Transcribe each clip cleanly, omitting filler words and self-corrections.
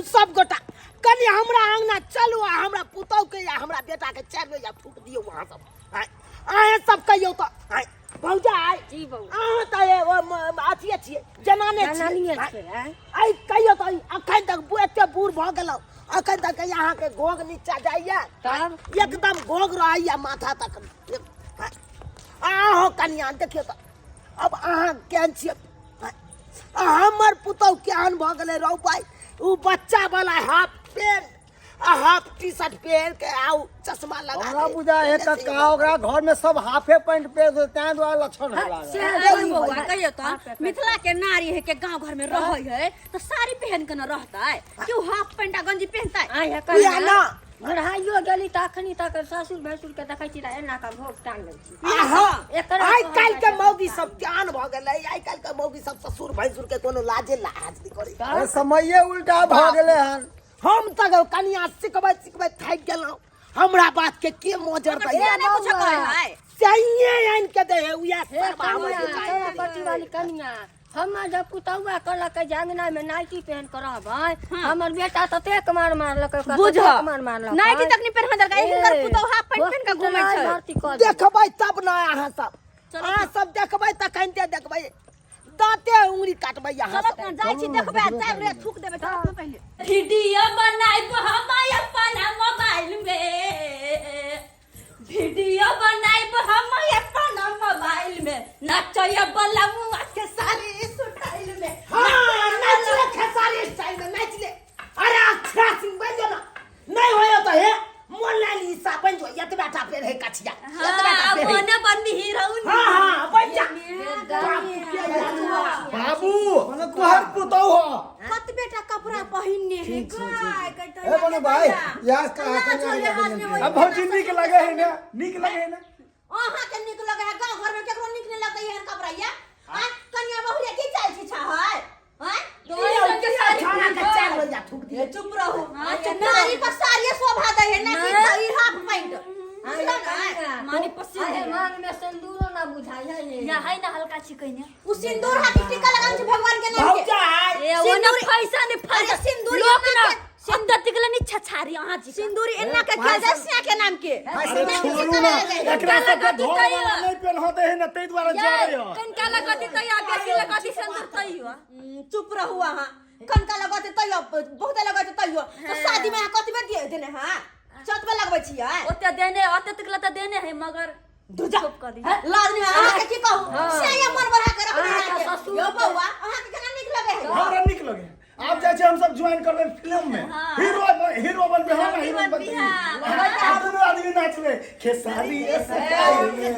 सब गोटा कनि हमरा अंगना चलू आ हमरा पुतहु के या हमरा बेटा के चारि लोहिया फूक दियौ अहाँ सब। आँय, अहें सब कहियौ तऽ। आँय, भौजाइ जी बौआ। अहाँ तऽ अथिये छियै, जनाने छियै। जनानिये आँय, छियै, आँय। आइ कहियौ तऽ अखन तक एते बूढ़ भऽ गेलहुँ, अखन तक अहाँके घोघ नीचा जाइया? तब? एकदम घोघ रहैया माथा तक। अहाँ कनिया देखियौ तऽ अब अहाँ केहन छियै? आ हमर पुतहु केहन भऽ गेलै रौ भाइ, उ बच्चा वाला हाफ पेंट आ हाफ टी शर्ट पहिर के आउ चश्मा लगा हमरा के। बुझा है कक्का ओकरा घर में सब हाफे पैंट पहिर दे तें दुआरे लक्षण होला। से अरे बौआ कहियो तऽ मिथिला के नारी है के गांव घर में रहै है तऽ साड़ी पहन के न रहतै, क्यों हाफ पैंट आ गंजी पहनतै? आइ हे उएह कनिया, ना। बुढ़ाइयो गेली तऽ अखनी तक ससुर भैंसुर के देखै छी तऽ एना कऽ भोग टान लै छी। आहा, एकरा आइ कहल काल्हि के जाइ छै। मौगी सब ज्ञान भऽ गेलै। आइ काल्हि के मौगी सब ससुर भैंसुर के कोनो लाजे लाज नहि करै। अरे समये उल्टा भऽ गेलै हन। हम तऽ कनिया सिखबैत सिखबैत थाकि गेलहुँ, हमरा बात के के मोजर ओकर दैया? से नहि कुछो कहै है। सहिए आनि के दे है उएह हे सरबा हमर कनिया, बेटा आनि तोरा के दे। पति वाली कनिया, हमर जब पुतौआ कहलक जे अंगना में नाइटी पहन के रहबै, हमर बेटा ततेक मार मारलक ओकरा, बुझ ततेक मार मारलक। नाइटी तक नहीं पहन देलकै, हिनकर पुतौह हाफ पैंट पहन के घूमै छै। भर्ती कऽ देलकै। देखबै तब ने अहाँ सब, चलो। अहाँ सब देखबै तखन ते देखबै, दाँते उंगली काटबै अहाँ चलत सब। ने जाइ छी देखबै आ चारि रे थूक देबै। चलत ने पहिले वीडियो बनाइब हम अपन मोबाइल में, वीडियो बनाइब हम अपन मोबाइल में, नचय बला मुआ के सारी स्टाइल में। हाँ, नाच ले खेसारी स्टाइल में नाच ले। अरे अक्षरा सिंह बन जो ना, नहीं होयो तो हे मोहनलाल ईसा बन जो, एतबा टा पेड़ है कछिया, एतबा टा हाँ पेड़ है। बने बन हीरोइन। हाँ हाँ, बन जा। बाप के यादुआ। बाबू तोहर पुतहु हो। कतबे टा कपड़ा पहिनने है गाय के। ए बनु भाई, यार कहाँ कहाँ? अब भौजी नीक लगे है ना? नीक लगे है ना? अहाँ के नीक लगे है, गांव घर में केकरो नीक नहीं लगै एहन कपड़ा या? आँय, कनिया बहुरिया की चाल छी छा है? आँय? छाना के चार लोहिया थूक दिए। चुप रहू। नारी पर साड़िये शोभा दै है ना कि ई हाफ पैंट? बुझलौ ने? मानी पसिन अरे मांग में सिंदूरो ना बुझाइ है ये। या है ना हल्का छिकैने। उ सिंदूर हाथ टीका लगान छै भगवान के नाम के। भौजाइ ए ओ ना फैसा ने अरे फैसा सिंदूर लोक एना ना के अंदर तिकले नि छछारी अहाँ जी सिंदूर एना के खेल जाय सिया के नाम के। अरे छोड़ू ना एकरा सबके धोल वाला नहीं पेन्हते है ना, ताहि दुआरे जरे है। कनका लगती तैयो बेसी लगती सिंदूर तैयो। चुप रहू अहाँ। कनका लगते तैयो, बहुते लगते तैयो तो शादी में अहाँ कतबे दिए देने? हां, चतबे लगबै छियै। ओते देने ओते तिकले त देने है मगर दुजा चुप कर दी। लाज नहीं अहाँ के? की कहू, से मन बढ़ा के रख अहाँके देने। ससुर यौ बौआ, अहाँ के केना नीक लगे है? हमरा नीक लगे है। आब जाइ छी हम सब ज्वाइन करबै फिल्म में, हीरो हीरो बनबै हम, हीरोइन बनबै। आ दुनू आदमी नाचबै खेसारी स्टाइल में।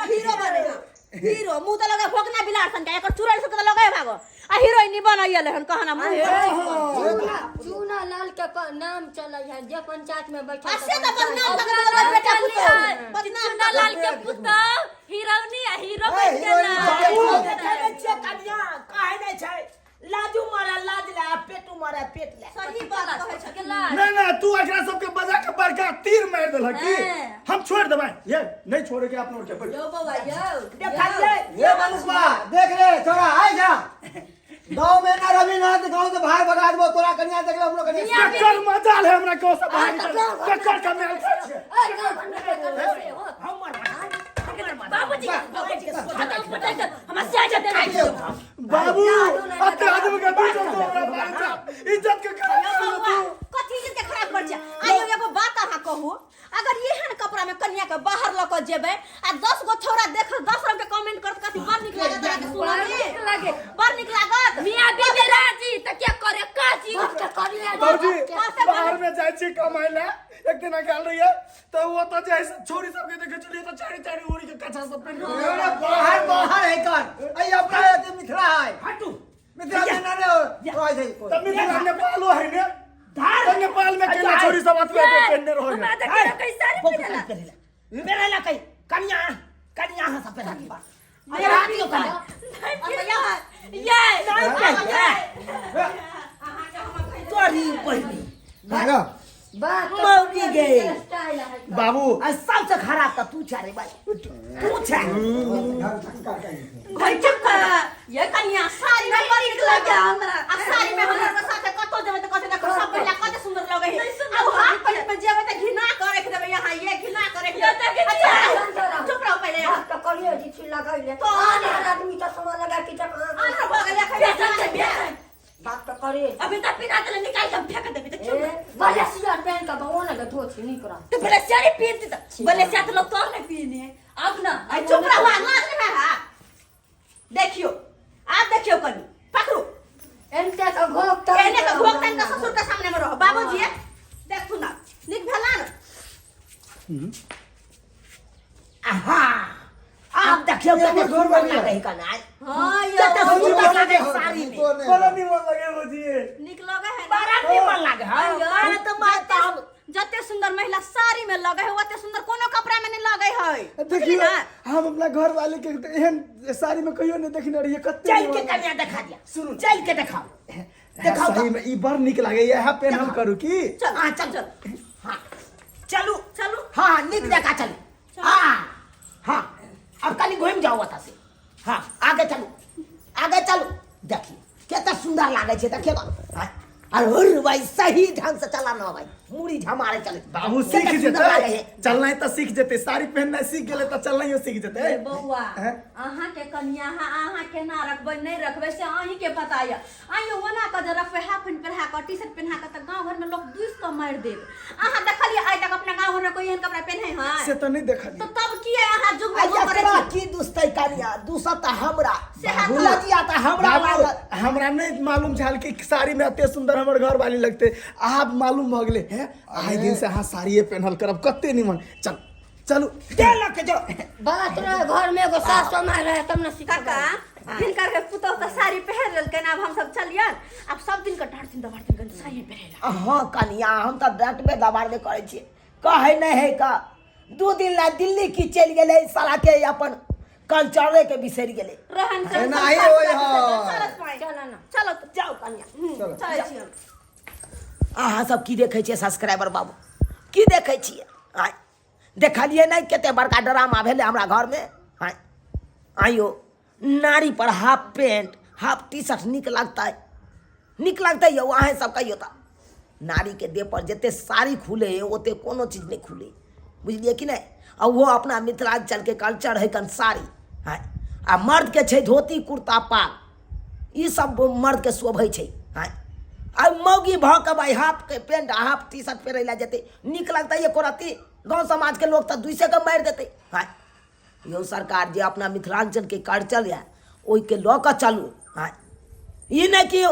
हीरो बने हँ हीरो, मुंह तऽ लगे भोकना बिलार सन के, एकर चुड़ैल सब के तऽ लगे भागो आ हीरोइन बनैयल हन कहना मुंह पर। चूना लाल के नाम चलै है जे पंचायत में बैठल। आ से तऽ बदनाम तक तऽ बेटा पुतोहु बदनाम। चुना लाल के पुतौ हीरोनी आ हीरो बन ए, गेला। हीरोइन बन गेला। देखै नहि छियै कनिया, कहै नहि छै लाजू मारे लाज ले आ पेटू मारे पेट ले। सही बात कहै छथिन। नहीं नहीं, तू एकरा सबके बजा के बड़का तीर मारि देलक की? हम छोड़ देबै ये नहीं छोड़े के अपनो के बैठ। यौ बौआ यौ। देखलियै? ये मनुष्य देख रे छोरा, आइ जा गाँव में ना रवि ना तो गाँव से बाहर भगा देबो तोरा। कनिया देख ले, हमरो कनिया। ककर मजाल है हमरा गाँव से बाहर निकल? ककर का मेल खाइ छै? हमर बाबूजी हमरा से जा बाबू अते आदमी के बीच में तू हमरा मारै छै, इज्जत के खराब कर तू। कथी इज्जत के खराब कर छै? आइयो एगो बात अहाँ कहू, अगर एहन कपड़ा में कन्या के बाहर लऽ के जेबै आ 10 गो छौड़ा देख 10 रंग के कमेंट करत, कथी बड़ नीक लागत अहाँके सुनऽ में? लागे। बड़ नीक लागत? मियां बीबी राजी त क्या करे काजी? बाबूजी बाहर में जाइ छी कमाइ ला, एक दिन गेल रहियै तऽ ओतऽ जे है से छोरी सबके देखै छलियै तऽ चारि चारि ओरी के कछा सब पहिन के। अरे बाहर बाहर है कर ऐ, अपना एते मिथिला है। हटू। मिथिला में ना रे रहै छै कोइ। तऽ मिथिला नेपालो है ने? धार। तऽ नेपाल में केना छोरी सब अतबे अतबे पहिनने रहै हमरा है? त केना कैसा रे बहुत पेरेला पेरेला कहीं कनिया, कनिया अहाँ सब पेरा दिबा, पेरा दियौ कनिया। ये नहीं पेरे तोरी बहिनी। भागो। बात तो मौगी गे। स्टाइल है। बाबू आ सबसे खराब तऽ तू छे रे भाई, तू छे। घर चुप कर। ये कन्या साड़ी में बड़ नीक लगे हमरा आ साड़ी में हमरा करे अभी तक पिना देले निकाल के हम फेंक देबे त चुप ए बलेसिया पहन के बहु ने धोती नीक रह तो बलेसिया नहीं पीनती त बलेसिया तो लोग तोर नहीं पीने अब ना आई चुप रहो लाज नहीं है देखियो आप देखियो कनी पकड़ू एनते के घोक त एने के घोक तन के ससुर के सामने में रहो बाबूजी देखू ना निक भेला ना आहा आप देखियो ये कते हमर घर सुंदर वाली है। लागे है कना हां कते यो सुंदर लागे है साड़ी में बड़ा निमन लगे भौजी निक लगे है ना बड़ा निमन लागे है अयो, बड़ा तो मैं तो हम जते सुंदर महिला साड़ी में लगे है ओते सुंदर कोनो कपड़ा में नहीं लगे है देखियो हम अपना घर वाले के एहन साड़ी में कहियो नहीं देखने रहिए कते चल के कन्या देखा दिया सुनू। चल के देखाओ देखाओ सही में ई बड़ निक लागे इएह पेन्हल करू की चल हाँ चल चल हाँ चलू चलू हाँ हाँ निक देखा चलू हाँ हाँ अब कल घूम जाओ ओतऽ से हाँ आगे चलू आगे चलू देखिए कते सुंदर लागे छै देखिए तो हाँ, अरे हुर भाई सही ढंग से चला ना भाई मुड़ी झमारे चले बाबू कते सीख सुंदर लागे जेतै है। चलनाइ तऽ सीख जेतै साड़ी पहिननाइ सीख गेलै तऽ चलनाइयो सीख जेतै ए बौआ हैं? अहाँ के कनिया अहाँ केना रखबै नहि रखबै से अहीं के पता यऽ आइयो ओना कऽ जे रखबै हाफ पेंट पहिरा कऽ टी शर्ट पहिरा कऽ तऽ गाँव घरमे लोक दुसि कऽ मारि देत अहाँ देखलियै आइ तक अपना गाँव घरमे कोई एहन कपड़ा पहिने है से तऽ नहि देखलियै तऽ तब किए अहाँ जुग आ में वो करै एकरा छी की दुसतै कनिया दुसत हमरा से हाथ लजिया तऽ हमरा बाबू लागल हमरा नहि मालूम छल कि साड़ी में एते सुंदर हमर घर वाली लगते आब मालूम भऽ गेलै हे आइ दिन से अहाँ साड़िए पेन्हल करब कते निमन चल चलू दे लऽ के जो बात रहे घर में एगो सास माय रहे तब न सिखा काका हिनकर के पुतोह तऽ साड़ी पहिर लेलकनि आब हमसब चलियन आब सब दिन के डाँटथिन दबाड़थिन कनि साड़िए पहिरे हाँ कनिया हम तऽ डाँटबे दबाड़बे करै छियै कहै नहि है का 2 दिन ला दिल्ली की चलि गेलै साला के अपन कल्चरे के बिसरि गेलै रहन सहन एनाही सब होय चलत है। पाइ। चल ना चलो तऽ जाउ कनिया चलो। चलै छी हम अहाँ सब की देखै छियै सब्सक्राइबर बाबू की देखै छियै आँय देखलियै नहि कते बड़का ड्रामा भेलै हमरा घरमे आँय आइयो नारी पर half pant half T shirt नीक लगतै नीक लगतै यौ अहेँ सब कहियौ तऽ नारीके देह पर जते साड़ी खुले है ओते कोनो चीज नहि खुले बुझलियै कि नहि आ ओहो अपना मिथिलाञ्चलके कल्चर है कन साड़ी आँय आ मर्दके छै धोती कुर्ता पाग ई सब मर्दके शोभै छै आँय आ मौगी भऽ कऽ भाइ हाफके पेंट आ हाफ टी शर्ट पहिरै लए जेतै नीक लगतै एको रत्ती गाँव समाजके लोक तऽ दुइसे कऽ मारि देतै आँय यौ सरकार जे अपना मिथिलाञ्चलके कल्चर यऽ ओहिके लऽ कऽ चलू आँय ई नहि कि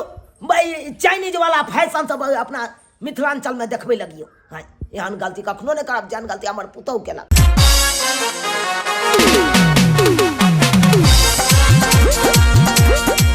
भाइ चाइनीजवला फैशन सब अपना मिथिलाञ्चलमे देखबै लगियौ आँय एहन गलती कखनो नहि करब जेहन गलती हमर पुतहु केलक।